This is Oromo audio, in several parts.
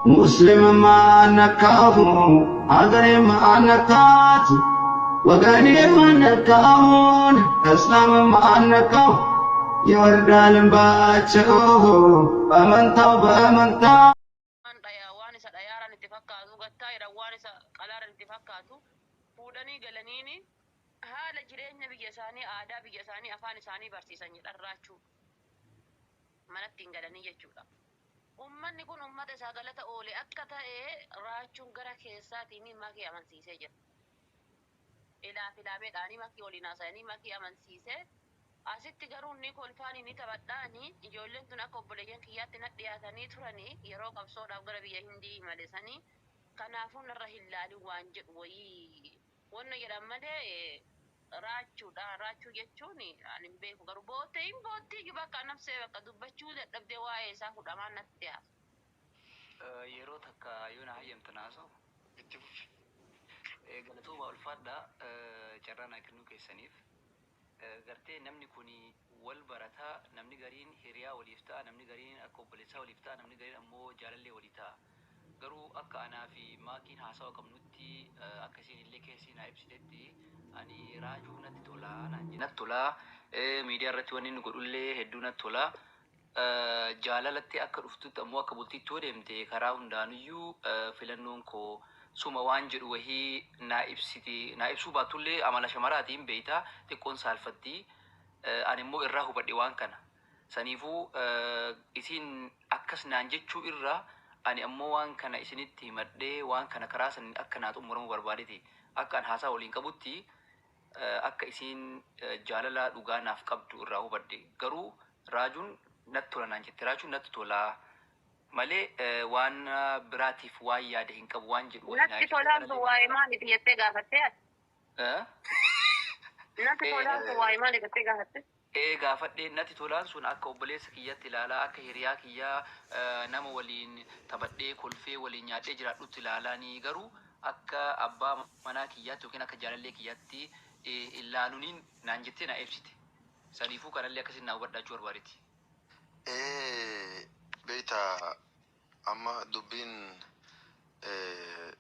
ሙስሊምም አልነካሁ፣ ሀገሬም አልነካት፣ ወገኔም አልነካሁን፣ እስላምም አልነካሁ። ይወርዳል እንባቸው በመንታው በመንታው። Waan dhaya waan isa dhayaaran itti fakkaatu gattaa jedhan waan isa qalaaran itti fakkaatu fuudhanii galaniini haala jireenya biyya isaanii aadaa biyya isaanii afaan isaanii barsiisan jedhan raachuu manatti hin galanii jechuudha. Ummanni kun ummata isaa galata oole akka ta'e raachuun gara keessaatiin makii amansiisee jira. Ilaa filaameedhaanii makii waliin haasa'anii makii amansiisee asitti garuu ni kolfaanii ni taphadhaanii ijoolleen tun akka obboleeyyan kiyyaatti na dhiyaatanii turanii yeroo qabsoodhaaf gara biyya Hindii imalesanii kanaafuu narra hin laalin waan jedhu wayii wanna jedhan malee raachuudha. Raachuu jechuun ani hin beeku garuu boottee hin boottii bakka nafsee bakka dubbachuu dadhabdee waa'ee isaa fudhamaan natti haasa. Yeroo takka yoo na hayyamtan haasa'u. Itti fufi. Galatoomaa ulfaadhaa carraa naa kennuu keessaniif. Gartee namni kun wal barata, namni gariin hiriyaa waliif ta'a, namni gariin akka obboleessaa waliif ta'a, namni gariin ammoo jaalallee walii ta'a. Garuu akka anaa fi Maakiin haasawa qabnutti akka isiin illee keessi naa ibsitetti ani Raajuu natti tola naan jette. Natti tola, miidiyaa irratti wanni inni godhullee hedduu natti tola. Jaalalatti akka dhuftutti ammoo akka bultiitti yoo deemte karaa hundaanuyyuu filannoon koo suma waan jedhu wahii naa ibsiti. Naa ibsuu baattullee amala shamaraati hin beeyta xiqqoon saalfatti. Ani immoo irraa hubadhe waan kana. Saniifuu isiin akkas naan jechuu irra ani ammoo waan kana isinitti himadhee waan kana karaa saniin akka naa xumuramu barbaadeti. Akka an haasaa waliin qabutti akka isiin jaalala dhugaa naaf qabdu irraa hubadhe. Garuu Raajuun natti tola naan jette. Raachuun natti tola malee waan biraatiif waan yaade hin qabu waan jedhu wayii naa Natti ibsite. tolaan sun Kanallee waa'ee maaliiti jettee gaafattee ati? Natti tolaan sun waa'ee maaliif jettee gaafatte? Ee gaafadhe. Natti tolaan sun akka obboleessa kiyyatti ilaalaa, akka hiriyaa kiyyaa nama waliin taphadhee, kolfee, waliin nyaadhee jiraadhutti ilaalaanii garuu akka abbaa manaa kiyyaatti yookiin akka jaalallee kiyyaatti hin laaluniin naan jettee naa ibsite. Saniifuu kanallee akkasitti naa hubadhaa jechuu barbaadeti. Ee beektaa amma dubbiin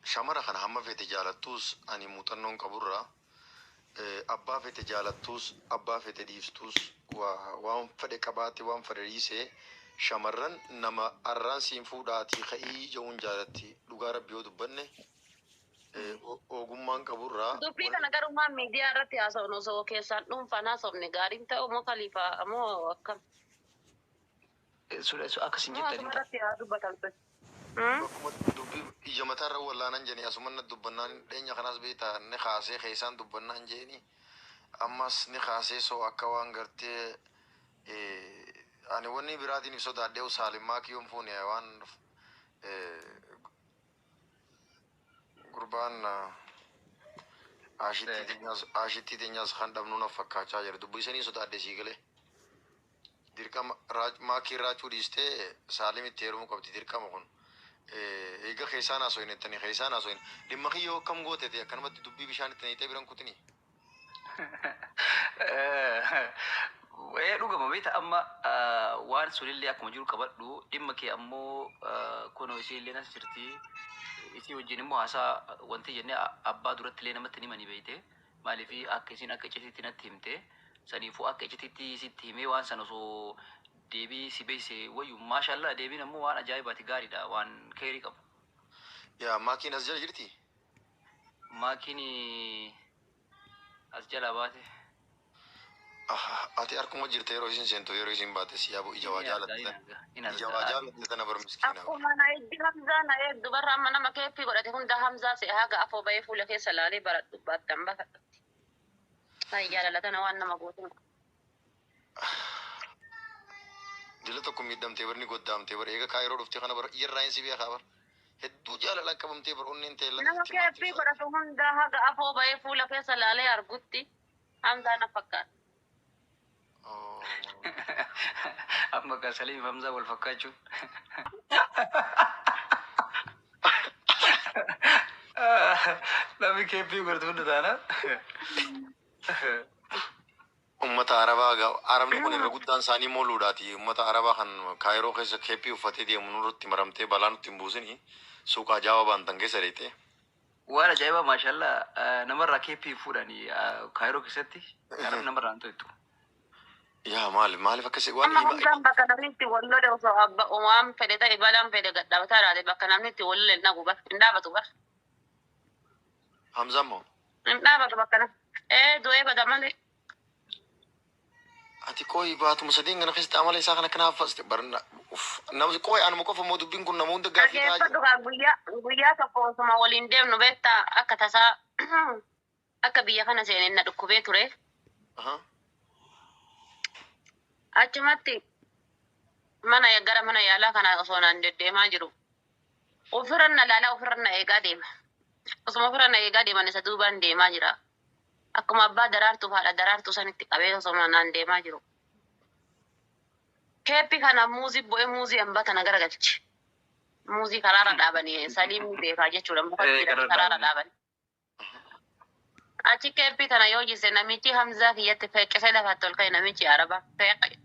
shamara kana hamma feete jaalattuus ani muuxannoon qaburraa abbaa feete jaalattuus abbaa feete dhiiftuus waan fedhe qabaate waan fedhe dhiise shamarran nama arraan siin fuudhaatii ka'ii je'uun jaalatti dhugaa rabbi yoo dubbanne ogummaan qaburraa Dubbii kana garuu maa miidiyaa irratti haasofnu osoo keessaan dhuunfaan haasofne gaariin ta'u moo kaliifaa moo akkam? Sun akkas hin Moo jettan asuma hin ta'a. irratti haa dubbatamtu? Hmm? Bakkuma dubbii ija mataarra wallaanan jedhani asuman na dubbannaan dheenya kanaas beektaa ni kaasee keessaan dubbannaan jeeni ammas ni kaasee soo akka waan gartee ani wanni biraatiin if sodaadhee Saalim maakii yoon fuune waan gurbaan aashittii teenyaas aashittii teenyaas kan dhabnu na fakkaachaa jira dubbii sanii sodaadhe sii galee. Dirqama maakii raachuu dhiistee Saalimitti heerumuu qabdi dirqama kun. Eega keessaan haasofne jettanii keessaan haasofne. Dhimma kiyyoo akkam goote ta'e akkanumatti dubbii bishaan itti naqxee biran kutini. Ee dhugama beekta amma waan sunillee akkuma jiru qabadhu dhimma kee ammoo kunoo isiillee as jirti isii wajjin immoo haasaa wanti jennee abbaa duratti illee namatti hin himanii beekte maaliif akka isiin akka icitiitti natti himte saniifuu akka icitiitti sitti himee waan sana osoo deebii si beeksise wayyu maashaallah deebiin ammoo waan ajaa'ibaati gaariidha waan keerii qabu. Yaa maakiin as jala jirti? Maakiin as jalaa baate. Ati harkuma jirta yeroo isin seentu yeroo isin baate si yaaboo ija waa Ni argaa jaalatte ni tana argaa ni ija waa argaa. jaalatte tana bar miskiina bar. Akkuma na eegdi Hamzaa na eegdu barra amma nama keeffii godhate hunda Hamzaa se'a haga afoo bahee fuula keessa laalee baradhu baattan baafadhutti. Hay jaalala tana waan nama gootu. Dila tokko miidhamtee bar ni goddaamtee bar eega kaayiroo dhuftee kana bar iyyarraa hin si beekaa bar hedduu jaalalaan qabamtee bar onneen tee Nama lafti keeffii godhatu hunda haga afoo bahee fuula keessa laalee argutti Hamzaa na fakkaata. Amma kaa Saliim fi Hamzaa wal fakkaachuun. Namni keeppii godhatu hunda taana. Ummata Uummata Arabaa Arabni kun irra guddaan isaanii moluudhaati. Uummata Arabaa kan Kaayiroo keessa keeppii uffatee deemu nurratti maramtee balaa nutti hin buusini. Suuqa ajaa'ibaa baantan keessa dheeyte. Waan ajaa'ibaa, maashaallah, namarraa keeppii fuudhanii Kaayiroo keessatti Arabni namarraa hin to'attu. Yaa, maali maaliif akkasii waan Amma Hamzaan bakka namni itti wal lole osoo abba waan fedhe ta'e balaan fedhe gad dhaabataa laate, bakka namni itti wal lole hin dhagu bar, hin dhaabatu bar. Hamzaan moo? Hin dhaabatu bakka namni. Ee, du'ee bada malee. Ati qooyi, baatuma sadiin kana keessatti amala isaa kana akkana haffaste barna uff, nama qooyi, anuma qofa moo dubbiin kun nama hunda gaaffii ta'aa jira. Dhageeffadhu kaa, guyyaa guyyaa tokko osuma waliin deemnu beektaa, akka tasaa akka biyya kana seeneen na dhukkubee ture. Achumatti mana gara mana yaalaa kana osoo naan deddeemaa jiru ofirra na laalaa, ofirra na eegaa deema. Osuma ofirra na eegaa deeman isa duubaan deemaa jira. Akkuma abbaa daraartuu haadha daraartuu sanitti qabee osuma naan deemaa jiru. Keeppi kana muuzii bu'ee muuzii hambaa tana garagalche. Muuzii karaarra dhaabanii saliin beekaa jechuudha. Muka jira karaarra karaarra dhaabanii. dhaabanii. Achi keeppii tana yoo jisse namichi Hamzaa kiyyatti feqqisee lafatti ol ka'e, namichi Araba. Feqe.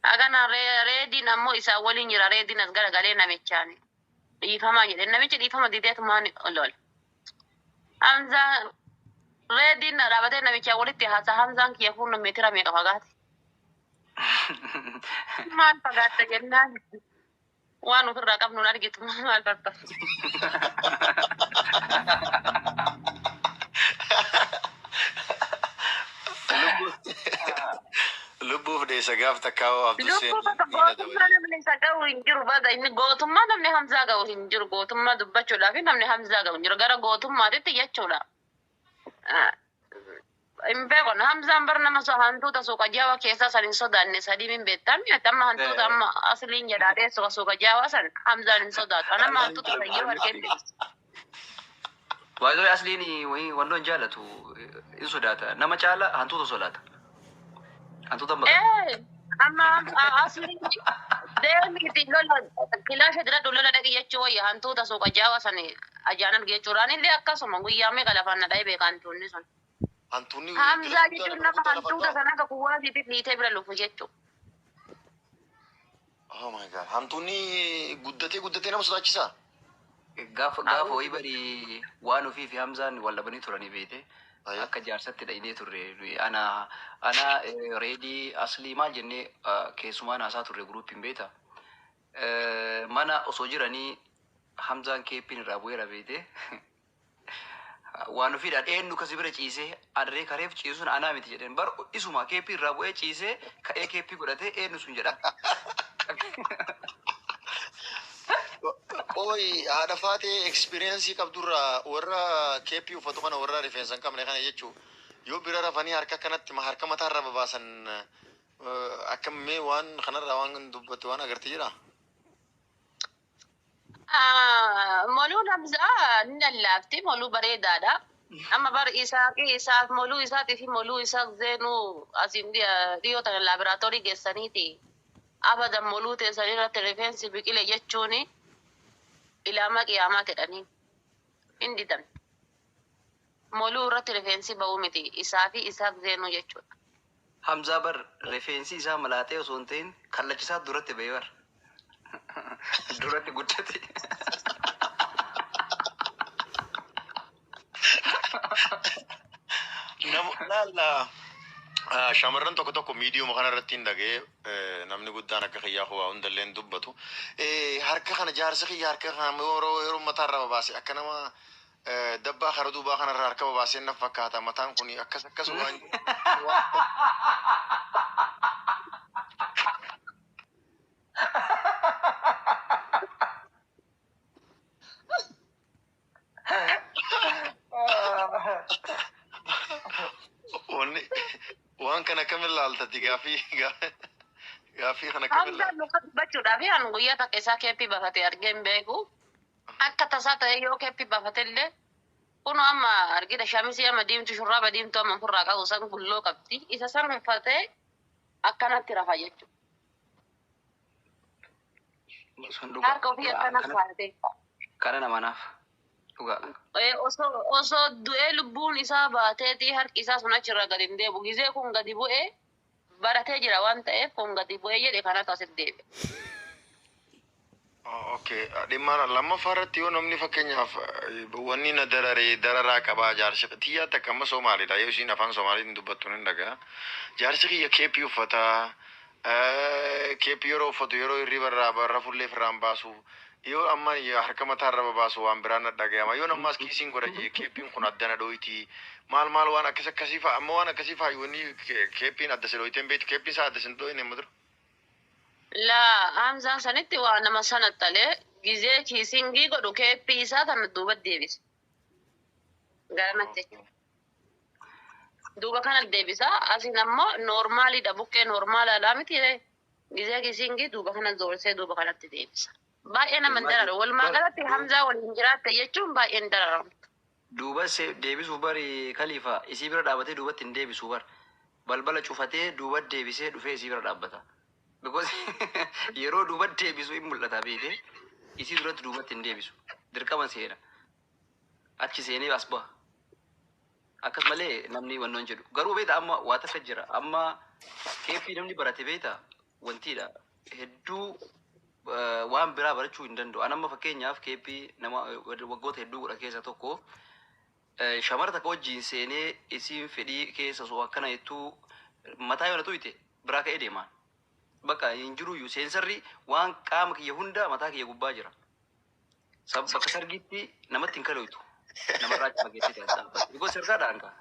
Hagana reediin ammoo isaan waliin jira, reediin as garagalee namichaan dhiifamaa jedhe. Namichi dhiifama dideetumaan ol ol. Hamzaa reediin dhaabatee namichaan walitti haasaa, Hamzaan kiyya fuullu meetira meeqa fagaate. Maal fagaatte jennaan, waan ofirraa qabnu hin argitu, maal barbaadu. Lubbuuf deessa gaaf takkaa Abdusseen Lubbuu bakka diina gootummaa dabalee. Namni isa ga'u hin jiru, baga inni gootummaa namni Hamzaa ga'u hin jiru, gootummaa dubbachuudhaaf namni Hamzaa ga'u hin jiru, gara gootummaatitti jechuudha. Hin beekon, Hamzaan bar nama so hantuuta suuqa jawa keessaa san hin sodaanne, sadii min beektaa mi'atti amma hantuuta amma asliin jedhaa dheessuka suuqa jawa san Hamzaan hin sodaatu. An amma hantuuta san yoo argee Waayee asliin wayii wannoo hin jaallatu, hin sodaata. Nama caala hantuuta sodaata. Hantuuta maqaa. Ee, amma asliin deemiiti lola kilaasha diradhu lola dhaqi jechuu wayya hantuuta suuqa jawa san ajaan arge jechuudha. Anillee akkasuma guyyaa meeqa lafaan na dha'ee beeka hantuunni sun. Hantuunni Hamzaa guddaa jechuun lafa nama guddaa lafa hantuuta du'a. sana akka kuwaasiitti dhiitee bira lufu jechuudha. Oh my God. Hantuunni guddatee guddatee nama sodaachisaa? Gaafa wayii bari waan ofii fi Hamzaan wal dhabanii turanii beekte. Akka jaarsatti dha'inee turre nuyi ana reedii aslii maal jennee keessumaan haasaa turre guruupiin beeta. Mana osoo jiranii Hamzaan keeppiin irraa bu'eera beekte. Waan ofiidhaan eenyu kasi bira ciisee adree kareef ciisuun anaa miti jedheen, bar isuma keeppii irraa bu'ee ciisee ka'ee keeppii godhatee eenyu sun jedha. Qoy, haadha faatee experience qabdurraa warra keeppii uffatu kana, warra rifeensa hin qabne kana jechuu, yoo bira rafanii harka kanatti harka mataarra babaasan akka mee waan kanarraa waan dubbate waan agarte jira? Moluun Hamzaa ni lallaafti, moluu bareedaadha. Amma bar isaaqii isaaf moluu isaatii fi moluu isaa zeenuu asiin dhiyoo tana laaboraatoorii geessaniiti. Abadan moluu teessanii irratti rifeensi biqile jechuun ilaama qiyaamaa jedhanii hin didan. Moluu irratti rifeensi ba'uu miti isaa fi isaaf zeenuu jechuudha. Hamzaa bar rifeensi isaa malaaxee osoo hin ta'in kallachisaa duratti ba'ee bar. Duratti guddate. Nama laalla, shamarran tokko tokko miidiyuma kana irratti hin dhaga'ee, namni guddaan akka kiyyaa waa hundallee hin dubbatu. Harka kana jaarsa kiyya harka kana yeroo mataarra babaase akka nama dabbaa kara duubaa kanarra harka babaasee na fakkaata, mataan kun akkas akkas waan wanni waan kana kam ilaaltati, gaaffii kana kam Hamzaan ilaalta? luka dubbachuudhaaf an guyyaa takka isaa keeppii bafatee argee hin beeku. Akka tasaa ta'e yoo keeppii bafate illee kun amma argita shamisii amma diimtuu shurraaba diimtuu amma ofirraa qabu san gulloo qabdi. Isa san uffatee akkanatti rafa jechuudha. Sun dhuga. Harka ofii akkana Kana kaa'atee. kana namanaaf. Dhugaa. Osoo du'ee lubbuun isaa baateetii harki isaa sun achirra gadi hin deebi'u. Gizee kun gadi bu'ee baratee jira waan ta'eef kun gadi bu'ee jedhe kanatu asitti deebi'e. Okay, dhimma lammaffaa irratti yoo namni fakkeenyaaf wanni na dararee dararaa qabaa, jaarsi xiyyaa takka amma Somaaliidha, yoo isiin afaan Somaaliitiin dubbattu ni dhaga'a. Jaarsi kiyya keeppii uffataa, keeppii yeroo uffatu yeroo hirriba irraa rafullee irraan baasu, yoo amma harka mataa irra babaasu waan biraan na dhagayama. Yoo nammaas kiisiin godha jee keeppiin kun addana dhoyti, maal maal waan akkas akkasii fa'a. Amma waan akkasii fa'a wanni keeppiin adda si dhoyteen beektu, keeppiin isaa adda sin dhoyne amma dura. Laa, Hamzaan sanitti waa nama sana talee gizee kissing godhu keeppii isaa tana duuba deebisa. Garanatti jechuudha. Duuba kana deebisa. Asiin ammoo normaliidha, bukkee normalaadhaa miti, gizee kissing duuba kana zoorsee duuba kanatti deebisa. Baay'ee nama hin dararu. Walumaa galatti Hamzaa waliin jiraatte jechuun baay'ee hin dararamu. Duuba deebisuuf bari kaliifa isii bira dhaabatee duubatti hin deebisu bar. Balbala cufatee duuba deebisee dhufee isii bira dhaabbata. Because yeroo duuba deebisu hin mul'ata beekee, isii duratti duubatti hin deebisu. Dirqama seena. Achi seenee as baha. Akkas malee namni wannoon jedhu. Garuu beekta, amma waa takka jira. Amma keeppii namni barate beekta wantiidha. Hedduu waan biraa barachuu hin danda'u. An amma fakkeenyaaf keeppii nama waggoota hedduu godha keessa tokko, shamara takka wajjin seenee isiin fedhii keessa osoo akkana jettuu mataa yoo na tuyte biraa ka'ee deemaan. Bakka hin jiruyyuu seensarri waan qaama kiyya hunda mataa kiyya gubbaa jira. Bakka sargiitti namatti hin kalooytu. Namarraa achi fageessee ta'e dhaabbate. Because sirraadhaan ka.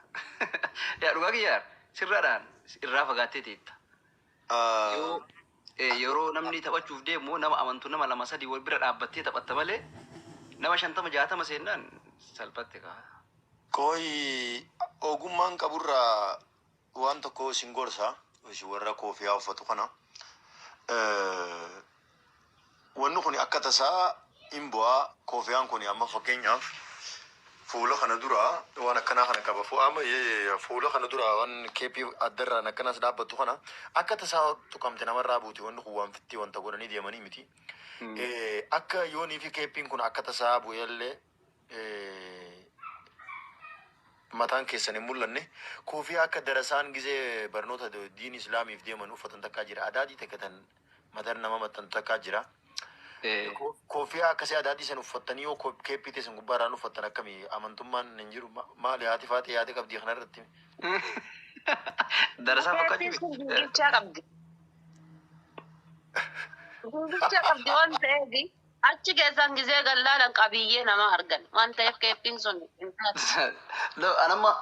Yaa dhugaa kiyyaa sirraadhaan irraa fagaattee teetta. Yoo yeroo namni taphachuuf deemu nama amantu nama lama sadii wal bira dhaabbattee taphatta malee nama 50 60 seennaan salphatte kaa. Kooyi ogummaan qaburraa waan tokko isin gorsa, isin warra koofiyaa uffatu kana. Wanni kun akka tasaa hin bu'aa, koofiyaan kun amma fakkeenyaaf fuula kana dura waan akkanaa kana qaba. Amma fuula kana dura waan keeppii addarraan akkanas dhaabbattu kana akka tasaa tuqamte namarraa buuti. Wanni kun waan fitti wanta godhanii deemanii miti. Akka yoonii fi keeppiin kun akka tasaa bu'ellee mataan keessan hin mul'anne, koofiyaa akka darasaan gizee barnoota diin islaamiif deeman uffatan takkaa jira. Adaadii takka tan mataan nama maxxantu takkaa jira. Koofiyaa akkasii adaadii san uffattanii yoo keeppii teessan gubbaarraan uffattan akkamii, amantummaan hin jiru? Maali, haati faatee yaada qabdii kanarratti? Darasaa Keeppiin fakkaachuu. sun gingilchaa qabdi. Gingilchaa qabdi waan ta'eef achi keessaan gizee gallaalan qabiyyee nama argan waan ta'eef keeppiin sun hin taatu. No,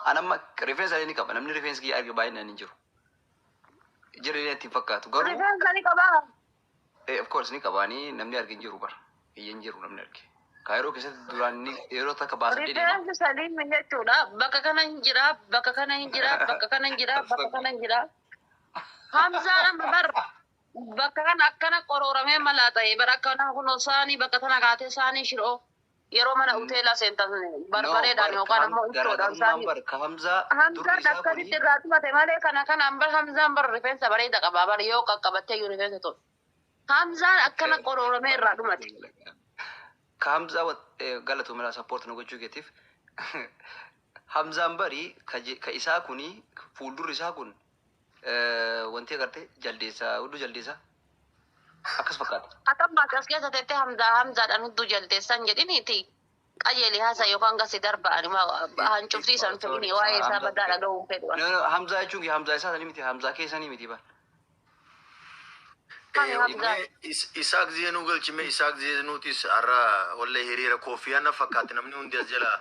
anamma rifeensa illee ni qaba. Namni rifeensa kiyya arge baay'inaan hin jiru. Jira illee itti hin fakkaatu. Garuu Rifeensa ni qabaa. Of course ni qabaanii, namni arge hin jiru bara. Iyya hin jiru namni arge. Kaayiroo keessatti duraan ni yeroo takka baasadhee deema. Rifeensi saliin jechuudha. Bakka kana hin jira, bakka kana hin jira, bakka kana hin jira, bakka kana hin jira. Hamzaan amma bar bakka kana akkana qorooramee malaa ta'e bara akkana kunoo saanii bakka tana kaatee saanii shiroo yeroo mana hoteelaa seentan No, barbareedhaan bar yookaan ammoo ittoodhaan garaagarummaan saanii. bar ka Hamzaa durri Hamzaan isaa akkasitti kuni irraa tumate malee kana kanaan bar Hamzaan bar rifeensa bareeda qaba bar yoo qaqqabattee iyyuu rifeensa tolu. Hamzaan akkana qorooramee irraa dhumate. Ka Hamzaa galatoomira support nu gochuu keetiif. Hamzaan bari ka isaa kuni fuuldurri isaa kun wanti agartee jaldeessaa, hudduu jaldeessaa akkas fakkaata. Atammaas as keessa teettee Hamzaa Hamzaadhaan hudduu jaldeessan jedhiniiti qajeeli haasa yookaan gasi darba'ani hancufsiisan Sorry, fedhini waa'ee isaa Hamzaa. Badaa dhaga'uun fedhu. No, no, Hamzaa jechuun Hamzaa isaa sanii miti, Hamzaa keessanii miti bar. Kami Hamzaa? Isaaq Zeenuu galchime. Isaaq Zeenuutis har'a wallee hiriira koofiyaan na fakkaate, namni hundi as jala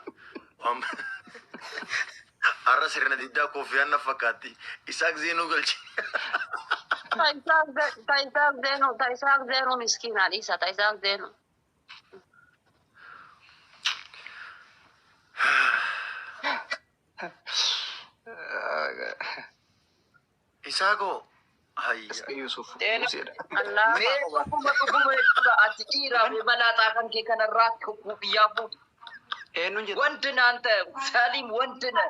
har'a sirna diddaa koofiyaan na fakkaatti. Isaaq Zeenuu galchi. Taayisaaq Zeenuu, Taayisaaq Zeenuu miskiinaa dhiisa, Taayisaaq Zeenuu. Isaaqoo hayya. Iska Yusuf Deena Museedha. Allah. Mee dhuguma dhuguma jechuudha, ati dhiiraa fi malaaxaa kan kee kanarraa biyyaa fuudhu. Eenyuun jettu? ወንድ ነህ አንተ ሳሊም፣ ወንድ ነህ።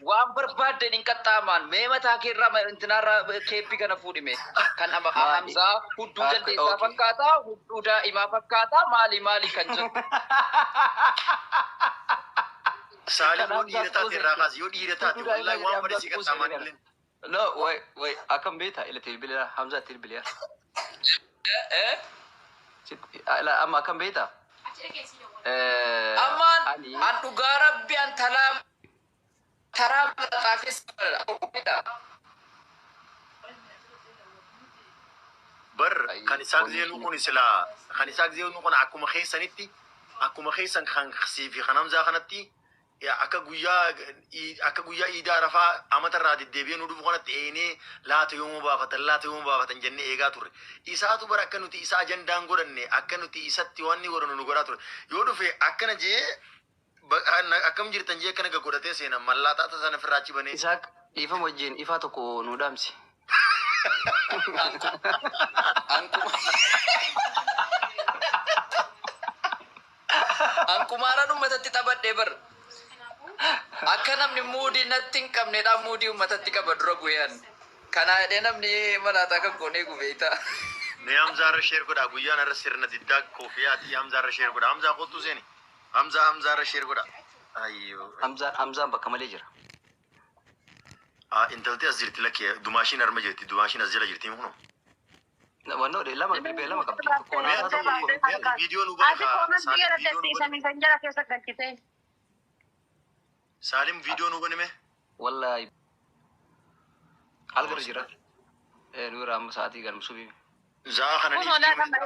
Waan barbaadden hin qaxxaamaan mee mataa keerraa intinaarraa keeppii kana fuudhime kan ama Maali? Hamzaa hudduu Akka jaldeessaa okay. fakkaataa, hudduu daa'imaa fakkaataa, maali maali kan jedhu. Saalim Kan yoo dhiira Hamzaa taate kuuse irraa kaasi, yoo dhiira taate hudduu daa'imaa wallahi jedhee waan Hamzaa fedhe si kuuse qaxxaamaan jedhee illee. No, wait, wait, akkam beektaa? Ila bilbilaa Hamzaa bilbilaa. Eh? Amma akkam beektaa? Ammaan Ani an dhugaa rabbi an talaa taraa malaxaa keessa baradha. Bar kan Isaaq Zeenuu kun silaa kan Isaaq Zeenuu kun akkuma keessanitti, akkuma keessan kan sii fi kan Hamzaa kanatti akka guyyaa iidaa Arafaa amatarraa deddeebi'ee nu dhufu kanatti eenee laata yoomuu baafatan, laata yoomuu baafatan jennee eegaa turre. Isaatu bara akka nuti isa ajandaan godhanne, akka nuti isatti waan inni godhannu nu godhaa ture. Yoo dhufe akkana jee akkam jirtan jee akkana godhatee seena mallaataa sana ofirraa achi banee. Isaaq, dhiifama wajjin ifaa tokko nu dhaamsi. Ankumaaraan uummatatti taphadhee bar. Akka namni muudii natti hin qabnedha, muudii uummatatti qaba dura guyyaan. Kana jedhee namni malaataa kan goonee gubeeta. Mee Hamzaa irra share godhaa. Guyyaan irra sirna diddaa koofiyaati. Hamzaa irra share godhaa. Hamzaa kottu seeni. Hamzaa, Hamzaa irra share godhaa. Ayyoo. Hamzaan bakka malee jira. Ah, intalti as jirti, lakkee dumaashiin arma jirti, dumaashiin as jala jirti kunoo. Wannoo lama bilbila lama qabdi. Tokko Mee naasaa ati tokko. Mee ati viidiyoo nu bane Ati kaa koomentii Saalim gara viidiyoo nu bane. teessisanii kan jara keessa galchite. Saalim, viidiyoo nu bane mee. Wallaahi algarra jira. Nu irraa amma sa'aatii galmsuufi. Zaa kana Kun olaa nama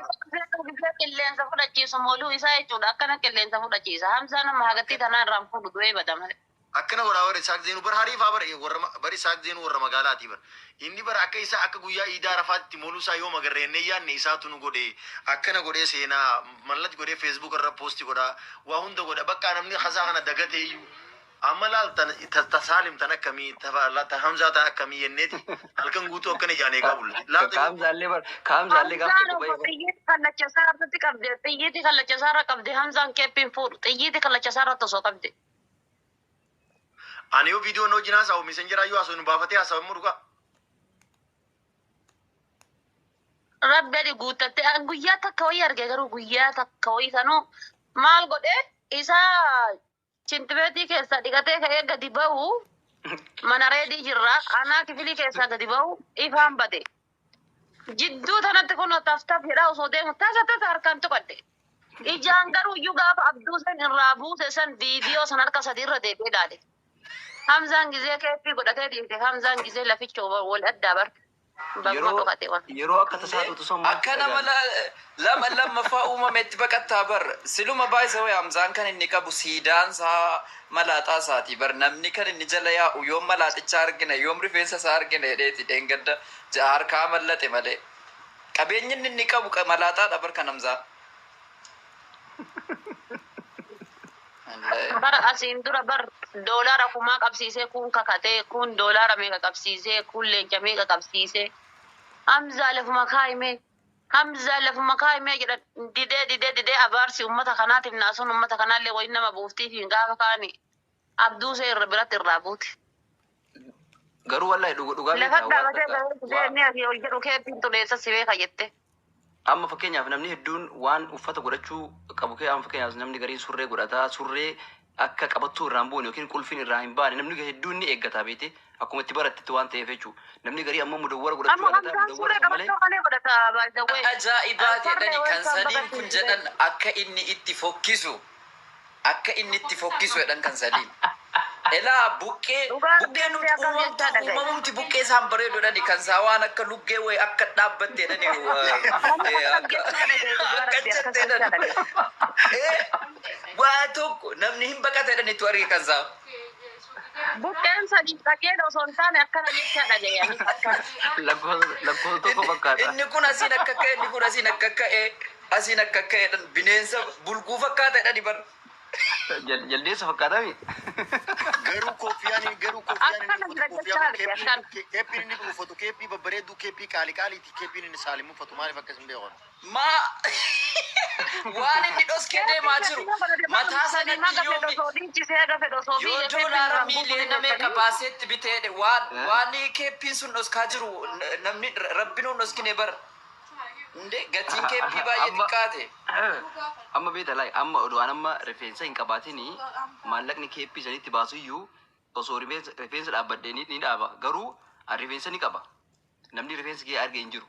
qilleensa fudhachiisu mooluu isaa jechuudha. Akkana qilleensa fudhachiisa. Hamzaan amma hagatti tanaa irraan fuudhu du'ee bada malee. Akkana godhaa bara Isaaq Zeenuu bara hariifaa bara warra bara Isaaq Zeenuu warra magaalaati bara. Inni bara akka isaa akka guyyaa iidaa Arafaatti mooluu isaa yoo magarreennee yaadne isaatu nu godhe, akkana godhee seenaa mallat godhee Facebook irra post godhaa, waa hunda godha, bakka namni hasaa kana dagatee iyyuu. Amma laal ta Saalim tan akkamii, ta Hamzaa tan akkamii jenneeti halkan guutuu akkana ijaan eegaa bulla. Laata Ka Hamzaallee bar ka Hamzaallee gaaf Hamzaan tokko obbo bahee xiyyiiti kallacha isaa irratti qabde. Xiyyiiti kallacha isaa irra qabde. Hamzaan keeppiin fuudhu. Xiyyiiti kallacha isaa irratti osoo qabde. Ani yoo viidiyoon wajjin haasa'u Messengeraa yoo haasa'u nu baafatee haasa'u immoo dhugaa. Rabbi adi guuttatte guyyaa takka wayii arge, garuu guyyaa takka wayii sanuu maal godhe, isaa chintibeetii keessa dhiqatee ka'ee gadi bahu, mana reedii jirra, anaa kifilii keessaa gadi bahu ifaan bade. Jidduu tanatti kun taf taf jedhaa osoo deemu tasa tasa harkaan tuqadhe. Ijaan garuu iyyuu gaafa abduu san irraa buuse san viidiyoo san harka sadi irra deebi'ee ilaale. Hamzaan gizee keeppii godhatee dhiifte, Hamzaan gizee laficha wal addaa bar. Bakka yeroo dhokate waan. Yeroo akka tasaa tutu sun maaltu Akka nama dhaga'ame? Lama lammaffaa uumametti baqattaa bar. Siluma baay'isa wayi Hamzaan kan inni qabu siidaan isaa malaaxaa isaati bar. Namni kan inni jala yaa'u yoom malaaxicha argina, yoom rifeensa isaa argina jedheeti dheengadda harkaa mallate malee. Qabeenyi inni inni qabu malaaxaadha bar kan Hamzaa. Bara asiin dura bar doolaara kumaa qabsiisee, kun kakatee, kun doolaara meeqa qabsiisee, kun leenca meeqa qabsiisee. Hamzaa lafuma kaayimee. Hamzaa lafuma kaayimee jedha, didee didee didee, abaarsi uummata kanaatiif naasuun uummata kanaallee wayin nama buuftii fi gaafa kaani abduu see irra biratti irraa buute. Garuu wallahi dhugaa Lafa beektaa waan dhaabatee takka garuu didee inni asii ol jedhu keeppiin tuleessa si beeka jette. Amma fakkeenyaaf namni hedduun waan uffata godhachuu qabu kee, amma fakkeenyaaf namni gariin surree godhata, surree akka qabattuu irraa hin buune yookiin qulfiin irraa hin baane namni hedduun ni eeggata beete, akkuma itti barattetti waan ta'eef jechuudha. Namni garii ammoo mudawwara godhachuu Amma yaadata Hamzaan mudawwara suuree san malee qabattoo malee godhata by the way. Ajaa'ibaati Sarree jedhani kan wayii isaan sadiin kun baqachiisee. jedhan akka inni itti fokkisu, akka inni itti fokkisu jedhan kan sadiin. Elaa buqqee Dhugaa buqqee nuti akkam uumamtu jechaa dhagaye. uumamumti buqqee isaan bareedu jedhani, kan isaa waan akka luggee wayi akka dhaabbatte jedhani Akkam akka jechaa dhagaye, dhugaa akka rabbi akkas jette jechaa jedhani. dhagaye. Waa tokko namni hin baqate jedhani itti arge kan isaa. Buqqeen sadii qajeela osoo hin taane akkana jechaa dhagaye anis akkana. Lakkoofsa tokko fakkaata. Inni kun asiin akka ka'e, inni kun asiin akka ka'e, asiin akka ka'e jedhan, bineensa bulguu fakkaata jedhani bar. Jaldeessa fakkaatami. Garuu koofiyaan inni Akkana uffatu jira koofiyaan jechaa kun arge keeppiin akkana. Keeppiin inni uffatu keeppii babbareedduu, keeppii qaali qaaliiti. Keeppiin inni Saalim uffatu maaliif akkas hin beekan? Maa Waan inni dhoskee deemaa jiru mataa sanatti yoo doolaara miiliyoona meeqa baaseetti biteedhe, waan keeppiin sun dhoskaa jiru namni rabbinuun dhoskine bara. Inde gatiin keeppii baay'ee xiqqaate. Amma beeta laay, amma odoo an amma rifeensa hin qabaatini maallaqni keeppii sanitti baasuyyuu osoo rifeensa dhaabbadhee ni dhaaba. Garuu an rifeensa ni qaba. Namni rifeensa kee arge hin jiru.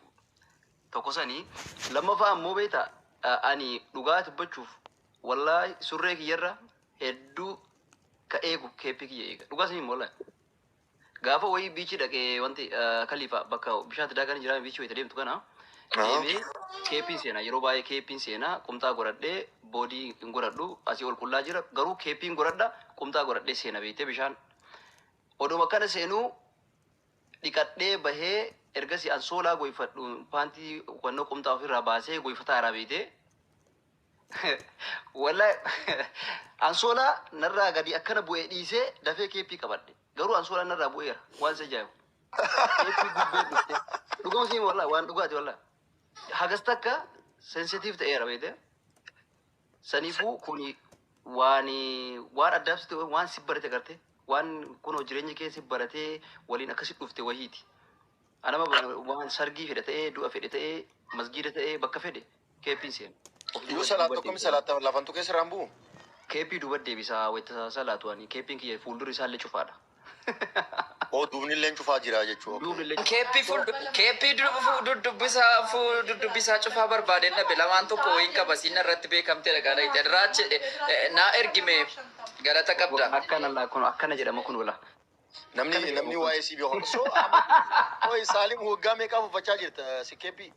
Tokko sanii, lammaffaa ammoo beeta, ani dhugaa dubbachuuf, wallaahi, surree kiyyarra hedduu ka eegu keeppii kiyya eega. Dhugaa sanii wallaahi. Gaafa wayii beachii dhaqee, wanti kalifa bakka bishaan itti daakan jira, beachii wayita deemtu kana deemee keeppiin seenaa, yeroo baay'ee keeppiin seenaa, qumxaa godhadhee, boodii hin godhadhu, asii ol qullaa jira, garuu keeppiin godhadha, qumxaa godhadhee seena. Beektee, bishaan oduma akkana seenuu dhiqadhee bahee, ergasii ansoolaa goyfadhu, paantii wannoo qumxaa ofirraa baasee goyfataa irraa, beektee, wallahi ansoolaa narraa gadi akkana bu'ee dhiisee dafee keeppii qabadhe. Garuu ansoolaa narraa bu'eera. Waan isa ajaa'ibu, keeppii gubbee dhufte. Dhugama siin, wallahi, waan dhugaati. Wallahi hagas takka sensitiif ta'eera, beekte. Saniifuu kuni waan addaaf si waan si barate garte, waan kunoo jireenya kee si baratee waliin akkasi dhufte wahiiti. Anama waan sargii fedhe ta'ee, du'a fedhe ta'ee, masgiida ta'ee, bakka fedhe keeppiin seenu. Of Yoo duuba salaat duuba tokkomi deebisa. Salaata lafantu keessa irraan bu'u. Keeppii duuba deebisaa wayita salaatu, ani keeppiin kiyya fuuldurri isaallee cufaadha. Oo, duubni illee cufaa jira jechuudha. Duubni illee Keeppii fuul keeppii duddubbisaa cufaa barbaadeen dhabe. Lamaan tokko wayiin qaba, siin irratti beekamtee dhagaa dhaqxe raache naa ergime, galata qabda. Akkana laa, kun akkana jedhama kun wala. Namni waa'ee si beeku. So amma oi Saalim, waggaa meeqaaf uffachaa jirta si keeppii?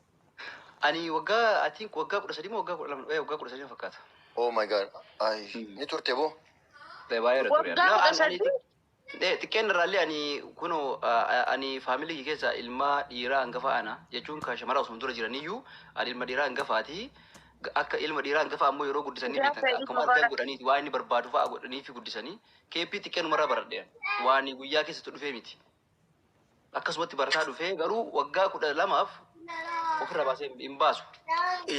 Ani waggaa, I think, waggaa 13 moo waggaa 12, waggaa 13 fakkaata. Oh my God. Ay, ni turte boo. Baay'ee irra ture. Waggaa 13? Xiqqeen irraallee ani kunoo ani faamilii keessa ilma dhiiraa hangafa ana jechuun kan shamara osoo dura jiraniyyuu ani ilma dhiiraa hangafaati. Akka ilma dhiiraa hangafa ammoo yeroo guddisanii beektan akkuma argan godhaniiti, waan inni barbaadu fa'a godhanii fi guddisanii, keeppii xiqqeenumarraa baradhe, waan guyyaa keessatti dhufee miti. Akkasumatti barataa dhufee, garuu waggaa 12f ofirraa baasee hin baasu.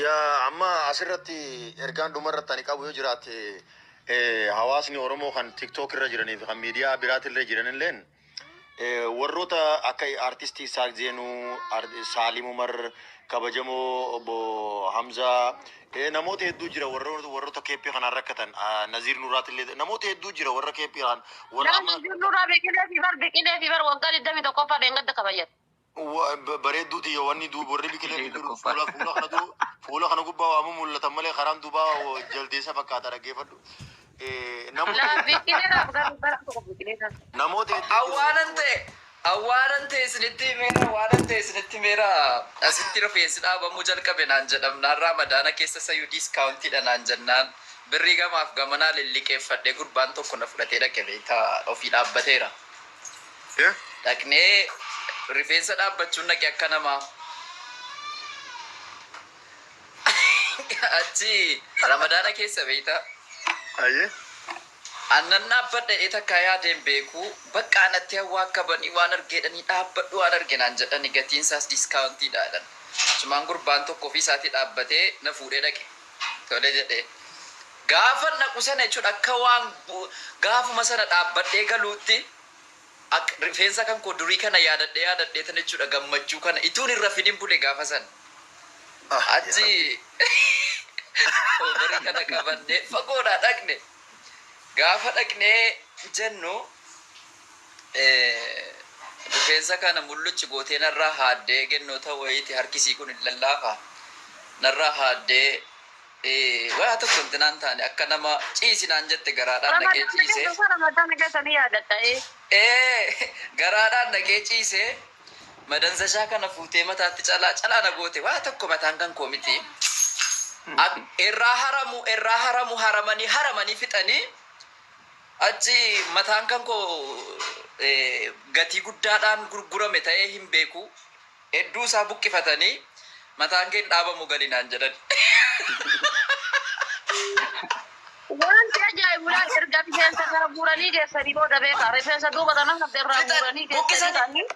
Yaa, amma asirratti ergaan dhumarratti ani qabu yoo jiraate, hawaasni Oromoo kan TikTok irra jiranii fi kan miidiyaa biraatillee jiranilleen, warroota akka artistii Isaaq Zeenuu, Saalim Umar, kabajamoo obbo Hamzaa, namoota hedduu jira, warroota keeppii kanaan rakkatan, Naziir Nuraatillee, namoota hedduu jira warra keeppii kanaan warra amma Nurraa biqilee fi bar waggaa 21ffaa dheengadda kabajate. Bareedduu xiyya wanni duuba warri biqilee fi jiru fuula kana fuula kana gubbaa waamu mul'atan malee karaan duubaa jaldeessa fakkaata, dhaggeeffadhu. Namoota Laa, biqileedhaaf garuu bara tokko biqileedhaaf. Namoota hedduu jira. Awwaanan ta'e isinitti himeera, awwaanan ta'e isinitti himeera. Asitti rifeensi dhaabamuu jalqabe naan jedhamnaan, Raamadaana keessa sayyuu discountiidha naan jennaan, birrii gamaaf gamanaa lilliqeeffadhee, gurbaan tokko na fudhatee dhaqe, beektaa, ofii dhaabbateera. Dhaqnee rifeensa dhaabbachuun dhaqe akka namaa. Achi Ramadaana keessa, beektaa. Ayyee. Annan dhaabbadha jedhee takka yaadeen beeku, bakka anatti hawaa akka banii waan argeedhanii dhaabbadhu, waan arge naan jedhani, gatiin isaas discountiidha jedhan. Sumaan gurbaan tokko ofii isaatii dhaabbatee na fuudhee dhaqe. Tole jedhee. Gaafa naqu sana jechuudha, akka waan gaafuma sana dhaabbadhee galuutti rifeensa kan koo durii kana yaadadhee yaadadhee tan jechuudha, gammachuu kana ituun hin rafin hin bule gaafa sana. Achi hobarii kana qabannee fagoodhaa dhaqne. Gaafa dhaqnee jennu, rifeensa kana mulluchi gootee narraa haaddee, gennoota wayiiti, harkisii kun hin lallaafa. Narraa haaddee, waa tokko intinaan taane, akka nama ciisinaan jette, garaadhaan dhaqee ciisee. Ramadaana keessa ni yaadatta. Garaadhaan dhaqee ciisee, madanzashaa kana fuutee mataatti calaa calaa na goote, waa tokko mataan kan koo miti. Irraa haramu haramanii haramanii fixanii, achi mataan kan koo gatii guddaadhaan gurgurame ta'ee hin beeku. Hedduu isaa buqqifatanii, mataan kee hin dhaabamu, galinaan jedhan. Wanti ajaa'ibu laal, erga rifeensa irraa guuranii geessanii booda, beekaa, rifeensa duuba kana irraa Fixan guuranii geessanii buqqisanii ta'anii.